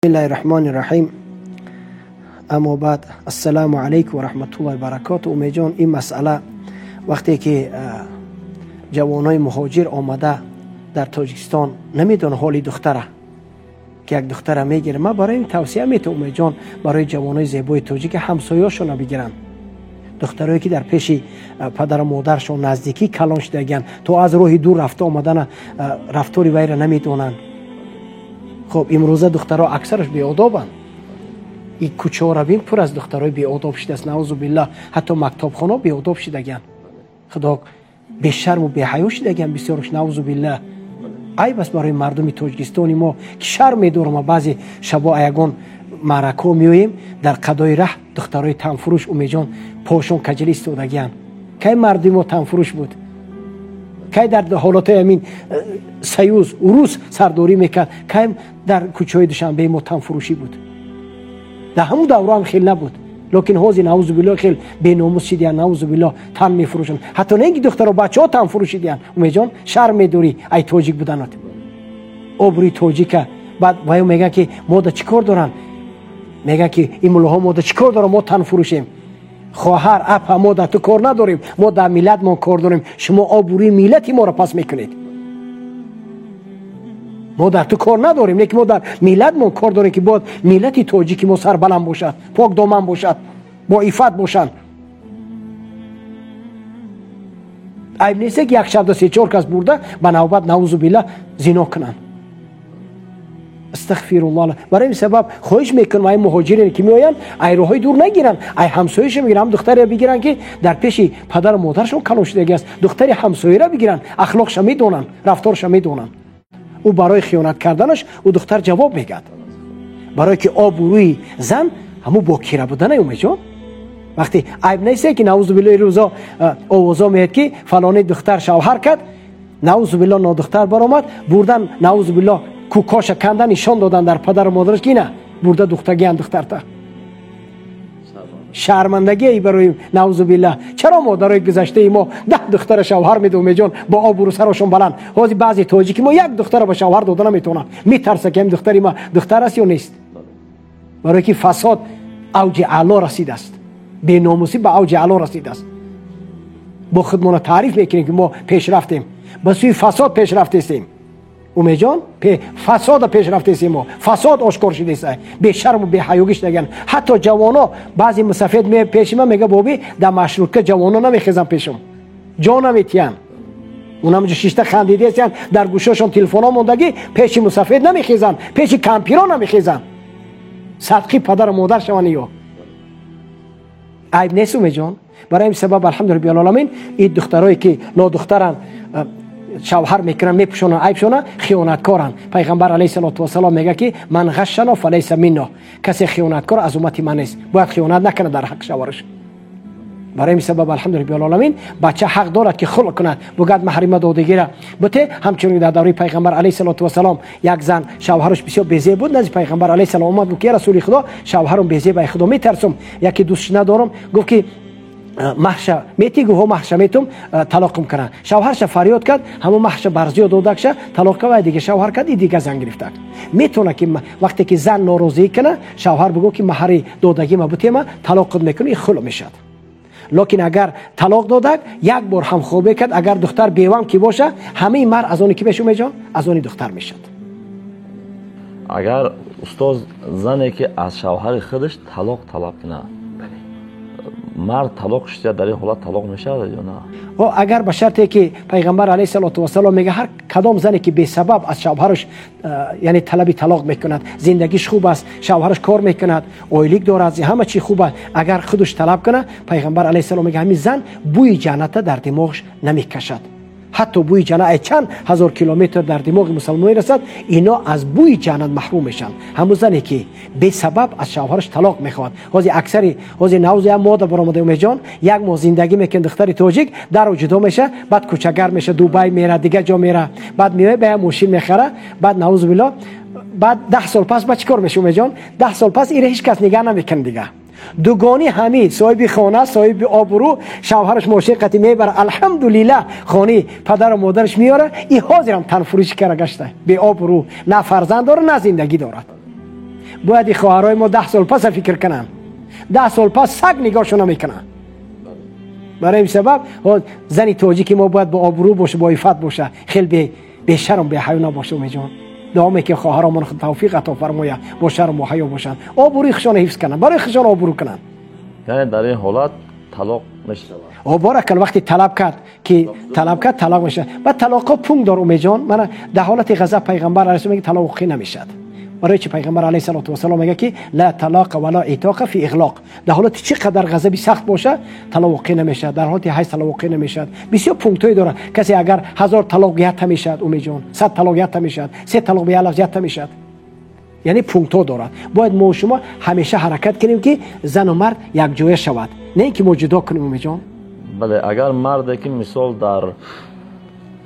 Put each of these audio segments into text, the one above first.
Бисмиллаҳи раҳмони раҳим. Аммо баъд, ассалому алайкум ва раҳматуллоҳи ва баракоту. Умедҷон, ин масъала вақте ки ҷавонои муҳоҷир омада дар Тоҷикистон намедонанд ҳоли духтара, ки як духтара мегирад. Ман барои ин тавсия метавам, Умедҷон, барои ҷавонои зебои тоҷик ҳамсояшонро бигиранд, духтарое ки дар пеши падару модаршон наздикӣ калон шудагиянд, то аз роҳи дур рафта омадана рафтори вайра намедонанд. Хоб, имрӯза духтаро аксараш беодобанд. Ин кӯчаҳоро бин, пур аз духтарои беодоб шудааст, наузу биллаҳ. Ҳатто мактабхонаҳо беодоб шудагиянд, худо бешарму беҳаё шудагиянд бисёрш, наузу биллаҳ. Айб аст барои мардуми Тоҷикистони мо, ки шарм медорам. Баъзе шабо ягон маъракаҳо меоем, дар қадои раҳ духтарои танфурӯш, Умедҷон, пошон каҷали истодагиянд. Кай мардуми мо танфурӯш буд? Кай дар ҳолатҳои ҳамин союз урус сардорӣ мекард, кай дар кӯчаҳои Душанбеи мо танфурӯшӣ буд? Дар ҳамун давра ҳам хел набуд, лекин ҳозир, наузу биллоҳ, хел беномус шидиянд, наузу биллоҳ, тан мефурӯшанд. Ҳатто не ин ки духтаро, бачаҳо танфурӯш шидиянд. Умедҷон, шарм медорӣ ай тоҷик буданат, обрӯи тоҷика. Баъд ваё мегӯянд, ки мода чӣ кор доранд? Мегӯянд, ки ин муллоҳо мода чӣ кор доранд, мо танфурӯшем? Хоҳар, апа, мо дар ту кор надорем, мо дар миллатмон кор дорем. Шумо обрӯи миллати моро пас мекунед. Мо дар ту кор надорем, лекин мо дар миллатмон кор дорем, ки бояд миллати тоҷики мо сарбаланд бошад, покдоман бошад, боиффат бошанд. Айб несте, ки як шабда се-чор кас бурда ба навбат, наузу биллаҳ, зино кунанд. Астағфируллоҳ. Барои ин сабаб хоҳиш мекунам, ай муҳоҷире ки меоянд, ай роҳҳои дур нагиранд, ай ҳамсояшон бигиранд, ҳам духтаре бигиранд, ки дар пеши падару модарашон калон шудагӣ аст. Духтари ҳамсояро бигиранд, ахлоқша медонанд, рафторша медонанд. Ӯ барои хиёнат карданаш ӯ духтар ҷавоб мегӯяд, барое ки обрӯи зан ҳамун бокира будана. Умедҷон, вақте айб несте, ки, наузу биллоҳ, рӯзо овозо меяд, ки фалони духтар шавҳар кард, наузу биллоҳ, нодухтар баромад, бурдан, наузу биллоҳ, кӯкоша канда нишон додан дар падару модараш, ки ина бурда духтагиан духтарта. Шармандагие барои, наузу биллаҳ. Чаро модарои гузаштаи мо 10 духтара шавҳар медод, Умедҷон, бо обрӯ, сарошон баланд? Ҳозир баъзе тоҷики мо як духтара ба шавҳар дода наметавонанд, метарса, ки ҳам духтари ма духтар аст ё нест, барое ки фасод авҷи аъло расидааст, беномусӣ ба авҷи аъло расидааст. Бо худмона таъриф мекунем, ки мо пешрафтем, ба сӯи фасод пешрафтестем. Умедҷон, фасода пешрафтесем мо, фасод ошкор шудеста, бешарму беҳаёгӣ шудаган ҳатто ҷавоно. Баъзе мусафед пеши ман мега: «Боби, дар маршрутка ҷавоно намехезанд пешам, ҷо наметиҳанд». Унамҷо шишта хандидесиянд, дар гӯшошон телефонҳо мондагӣ, пеши мусафед намехезанд, пеши кампиро намехезанд. Садқи падару модар шаванд ё айб нест, Умедҷон. Барои ин сабаб, алҳамду раббил ин духтарое ки нодухтаранд, шавҳар мекунанд, мепӯшонанд айбшона, хиёнаткоранд. Пайғамбар алайҳиссалоту вассалом мегӯяд, ки ман ғашшано фалайса минно, касе хиёнаткор аз уммати ман нест, бояд хиёнат накунад дар ҳаққи шавҳараш. Барои ин сабаб, алҳамду раббил оламин, бача ҳақ дорад, ки хулқ кунад, бугад маҳрима додагира буте. Ҳамчунин дар давраи пайғамбар алайҳиссалоту вассалом як зан шавҳараш бисёр безеб буд. Назди пайғамбар алайҳиссалом омад, гуфт ки: «Расули Худо, шавҳарам безеб, ай Худо метарсум, яке дӯстш надорам». Гуфт ки: «Маҳша мети?» Гуфт: «Маҳша метум, талоқм кунад». Шавҳарша фарёд кард, ҳамон маҳша барзиё додакша, талоқ кард, дига шавҳар кард, и дига зан гирифтак. Метавона, ки вақте ки зан норозӣ кунад, шавҳар бигӯ, ки маҳари додагима бутема, талоқат мекунӣ, хулъ мешавад. Лекин агар талоқ додак, як бор ҳамхобе кард, агар духтар бевам ки боша, ҳамаи мар аз оне ки меша, Умедҷон, аз они духтар мешавад. Агар, устоз, зане ки аз шавҳари худаш талоқ талаб кунад, мард талоқ шуда, дар ин ҳолат талоқ мешавад ё на? Агар ба шарте ки пайғамбар алайҳиссалоту вассалом мега: ҳар кадом зане ки бесабаб аз шавҳараш, яъне талаби талоқ мекунад, зиндагиш хуб аст, шавҳараш кор мекунад, ойлик дорад, ҳама чи хуб аст, агар худаш талаб кунад, пайғамбар алайҳиссалом мега: ҳамин зан бӯи ҷанната дар димоғаш намекашад. Ҳатто бӯи ҷаннат ай чанд ҳазор километр дар димоғи мусалмон мерасад, ино аз бӯи ҷаннат маҳрум мешаванд, ҳамун зане ки бесабаб аз шавҳараш талоқ мехоҳад. Ҳозир аксари ҳозир навзу як мода баромада, Умедҷон, як моҳ зиндагӣ мекунад духтари тоҷик, даро ҷудо меша, баъд кӯчагар меша, Дубай мера, дига ҷо мера, баъд меояд, ба як мошин мехара, баъд, наузу биллоҳ, баъд 10 сол пас ба чӣ кор меша, Умедҷон? 10 сол пас ира ҳеҷ кас нигаҳ намекунад дига. Дугони ҳамид, соҳиби хона, соҳиби обрӯ, шавҳараш мошин қати мебара, алҳамдулиллаҳ, хони падару модараш меёра, и ҳозирам танфурӯшӣ кара гашта, беобрӯ, на фарзанд дорад, на зиндагӣ дорад. Бояд ин хоҳарҳои мо 10 сол пас фикр кунанд. 10 сол пас саг нигоҳшон намекунанд. Барои ин сабаб зани тоҷики мо бояд бо обрӯ боша, бо иффат боша, хеле бешарм, беҳаё набоша. Умедҷон, дуо мекунем хоҳаромон худ тавфиқ ато фармояд, бо шарм ва ҳаё бошанд, обрӯи худшонро ҳифз кунанд, барои худшон обрӯ кунанд. Яъне дар ин ҳолат талоқ мешавад. Баракал, вақте талаб кард ки талаб кард, талоқ мешавад. Баъд талоқҳо пункт дор, Умедҷон. Мана дар ҳолати ғазаб пайғамбар алайҳиссалом мегӯяд талоқ воқеъ намешавад. Барои чӣ пайғамбар алайҳиссалоту вассалом мегӯяд ки ла талоқа вала итоқа фи иғлоқ. Дар ҳолати чӣ қадар ғазаби сахт боша, талоқ воқеъ намешавад. Дар ҳолати ҳайз талоқ воқеъ намешавад. Бисёр пунктҳое дорад. Касе агар 1000 талоқ ята мешавад, Умедҷон, 100 талоқ ята мешавад, 3 талоқ ба як лафз ята мешавад. Яъне пунктҳо дорад. Бояд мо шумо ҳамеша ҳаракат кунем ки зану мард якҷоя шавад, не ин ки мо ҷудо кунем, Умедҷон. Бале, агар марде ки мисол дар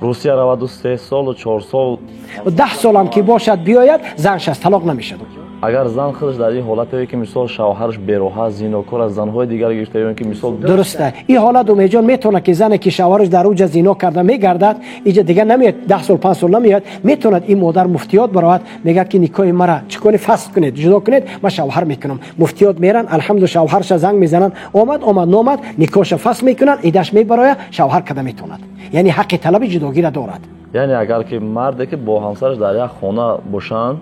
Русия раваду 3 солу 4 сол, 10 солам ки бошад биёяд, занш аз талоқ намешавад. Агар зан худаш дар ин ҳолате ки мисол шавҳараш бероҳа, зинокор аз занҳои дигар гирифта ё ки мисол дуруста, ин ҳолат Умедҷон метавонад ки зане ки шавҳараш дар уҷа зино карда мегардад, иҷа дигар намеяд, 10 сол 5 сол намеяд, метавонад ин модар муфтиёт баровад, мегӯяд ки никоҳи мара чӣ кунед, фасх кунед, ҷудо кунед, ман шавҳар мекунам. Муфтиёт меран, алҳамду шавҳарша занг мезананд, омад, омад, номад, никоҳша фасх мекунанд, идаш мебарояд, шавҳар карда метавонад. Яъне ҳаққи талаби ҷудогиро дорад. Яъне агар ки марде ки бо ҳамсараш дар як хона бошанд,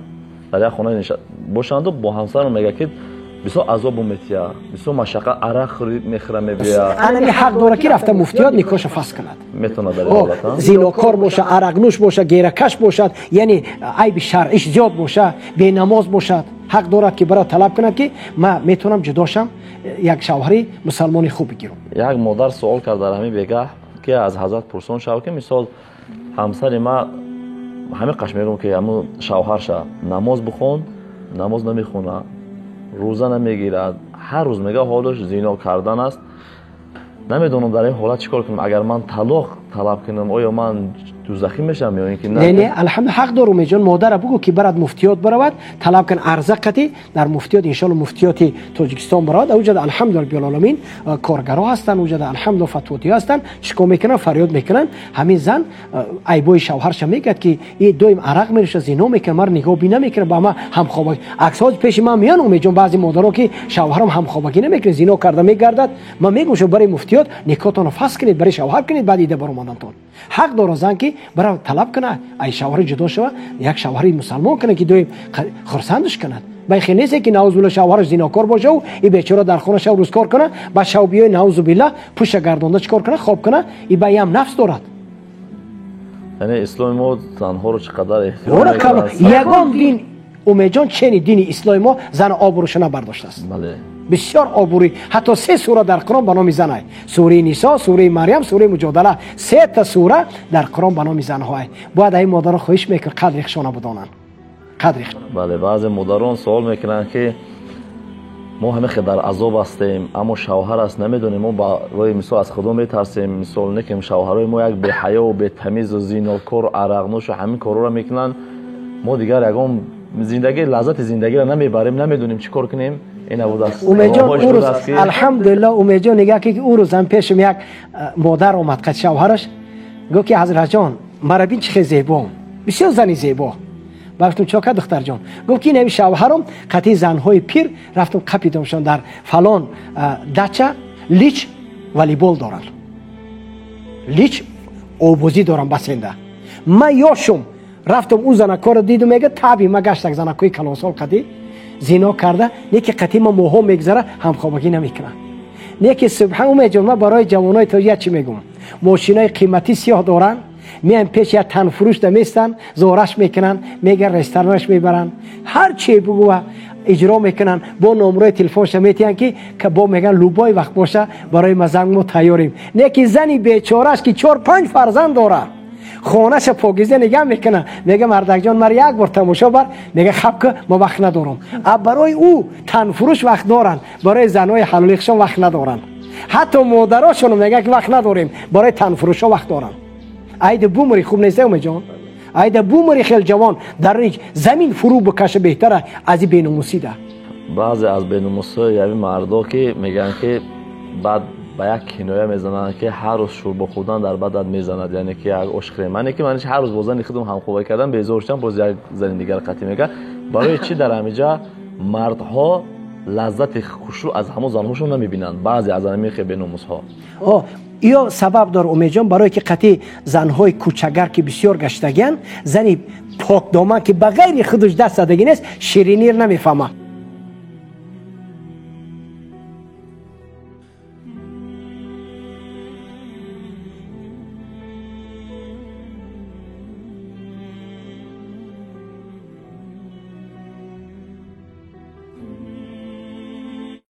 дар як хона бошанду бо ҳамсар мегӯяд ки бисёр азобу метия, бисёр машаққат, арақ мехӯра, мебия. Анами ҳақ дорад ки рафта муфтиёт никоҳша фасх кунад. Метавонад дар ин ҳолат, зинокор боша, арақнӯш боша, геракаш бошад, яъне айби шаръиш зиёд боша, бенамоз бошад, ҳақ дорад ки барои талаб кунад ки ман метавонам ҷудо шам, як шавҳари мусалмони хуб бигирам. Як модар суол кард дар ҳамин бегаҳ ки аз ҳазрат пурсон шав ки мисол ҳамсари ма ҳамин қаш мегӯм ки ҳамун шавҳарша намоз бихон, намоз намехона, рӯза намегирад, ҳар рӯз мега ҳолаш зино кардан аст. Намедонам дар ин ҳолат чӣ кор кунам. Агар ман талоқ талаб кунам, оё ман дӯзахӣ мешавам ё ин ки не? Не, алҳамду ҳақ дорум, Умедҷон. Модара бугӯ ки барад муфтиёт баравад, талаб кун арза қатӣ дар муфтиёт, иншоалло муфтиёти Тоҷикистон баравад. Уҷада алҳамду раббил оламин коргаро ҳастанд, уҷада алҳамду фатвотиҳо ҳастанд, чӣ кор мекунанд, фарёд мекунанд. Ҳамин зан айбои шавҳарша мегӯяд ки и доим арақ менӯшад, зино мекунад, маро нигоҳбин намекунад, ба ман ҳамхобагӣ. Аксҳо пеши ман меян, Умедҷон, баъзе модаро ки шавҳарам ҳамхобагӣ намекунад, зино карда мегардад. Ман мегӯям шумо барои муфтиёт никоҳтонро фасх кунед, барои шавҳар кунед, баъд ида баромадантон. Ҳақ дорад зан ки барои талаб кунад, ай шавҳари ҷудо шава, як шавҳари мусалмон кунад ки доим хурсандаш кунад. Ба хел нест ки наузубилла шавҳараш зинокор бошаву и бечора дар хона шав рӯз кор кунад, ба шав биёй наузубилла пушта гардонда чӣ кор кунад, хоб кунад, и ба ям нафс дорад. Яъне исломи мо занҳоро чӣ қадар эҳтиром мекунад. Ягон дин, Умедҷон, чени дини исломи мо зан обрӯша набардоштааст. Бале. Бисёр обрӯи, ҳатто 3 сура дар Қуръон ба номи занай. Сураи Нисо, сураи Марьям, сураи Муҷодала. 3 та сура дар Қуръон ба номи занҳоай. Бояд ин модаро хоҳиш мекунад қадри худшона бидонанд. Қадри худшона. Бале, баъзе модарон суол мекунанд ки мо ҳама хел дар азоб ҳастем, аммо шавҳар аст, намедонем, мо барои мисол аз Худо метарсем, мисол некем шавҳарои мо як беҳаё, бетамизу зинокор, арақнӯшу ҳамин корҳоро мекунанд. Мо дигар ягон зиндагӣ, лаззати зиндагиро намебарем, намедонем чӣ кор кунем. Умедҷон, ӯ рӯз алҳамдулилло, Умедҷон нигоҳ ки ӯ рӯз ҳам пешам як модар омад қад шавҳараш, гуфт ки ҳазратҷон, мара бин чӣ хел зебоам, бисёр зани зебо. Ба гуфтам чо кард духтарҷон? Гуфт ки ин ҳами шавҳарам қатъи занҳои пир рафтам қапидамшон дар фалон дача лич волейбол доранд, лич обозӣ дорам басенда. Ман ёшум рафтам ӯ занакҳоро дидум, мега таби ма гаштак занакҳои калонсол қадӣ зино карда, не ки қатъи ма моҳҳо мегзара, ҳамхобагӣ намекунад. Не ки субҳан, Умедҷон, ман барои ҷавонои тоҷик як чӣ мегӯм, мошинои қиматӣ сиёҳ доранд, меян пеш як танфурӯш даместанд, зораш мекунанд, меган ресторанаш мебаранд, ҳар че бугӯ иҷро мекунанд, бо номрои телефонша метиҳанд ки бо меган любой вақт боша барои ма занг мо тайёрем. Не ки зани бечораш ки 4-5 фарзанд дорад, хонаша покиза нигаҳ мекунад, мега мардакҷон мара як бор тамошо бар, мега хаб ка ма вақт надорам. А барои ӯ танфурӯш вақт доранд, барои занҳои ҳалолихшон вақт надоранд. Ҳатто модарошонро мегӯянд ки вақт надорем, барои танфурӯшҳо вақт доранд. Айда бумри хуб нест, Умедҷон? Айда бумри хел ҷавон дар замин фурӯ бикаша беҳтара аз ин беномусида. Баъзе аз беномусҳои ҳамин мардо ки мегӯянд ки баъд ба як киноя мезананд ки ҳар рӯз шӯрбо хӯрдан дар бадат мезанад, яъне ки як ошхӯре. Ман ки ман ҳар рӯз бо зани худам ҳамхобӣ кардам, безор шудам, боз як зани дигар қатъӣ мекард. Барои чӣ дар ҳаминҷа Мардҳо лаззати хушрӯ аз ҳамон занҳошон намебинанд, баъзе аз ҳамин хел беномусҳо. Ё сабаб дор, Умедҷон, барое ки қатъи занҳои кӯчагар ки бисёр гаштагиян, зани покдоман ки ба ғайри худаш даст задагӣ нест, ширинир намефаҳма.